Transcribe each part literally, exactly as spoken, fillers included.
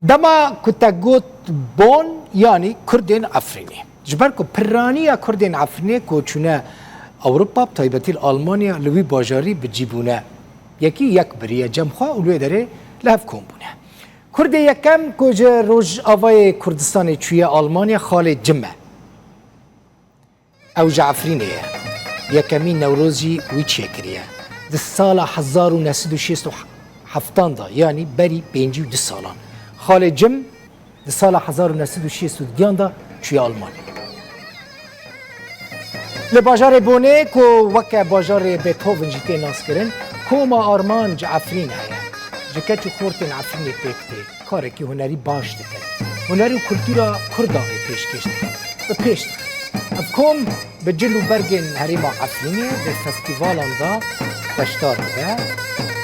Dema ku te got Bon, yanî Kurdên Efrînê. Ji ber ku piraniya Kurdên Efrînê ku çûne Ewropa, bi taybetî li Almanya, li wî bajarî bi cî bûne. Yekî yek biriye cem xwe û li wê derê li hev kom bûne. Kurdê yekem ku ji Rojavayê Kurdistanê çûye Almanya, Xalê Cim e. Ew ji Efrînê ye. Yekemîn Newroz jî wî çêkiriye. Di sala hezar û neh sed û şêst û heftan de, yanî berî pêncî û du salan, Xalê Cim di sala hezar û neh sed û şêst û duyan de çûye Almanya. Li bajarê Bonê, ku weke bajarê Beethoven jî tê naskirin, koma Armanc Efrîn heye. Ji keç û xortên Efrînê pêk tê. Karekî hunerî baş dikin. Huner û kultura Kurda wê pêşkêş dikin. Bi pêş dikin. Ev kom bi cil û bergên herêma Efrînê di festîvalan de beşdar dibe,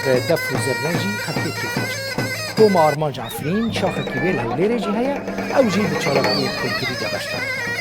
bi def û zirne jî xelkê kêfxweş dikin. Koma Armanc Efrîn şaxekî wê li Hewlêrê jî heye, ew jî di çalakiyê kulturî de beşdar dibe.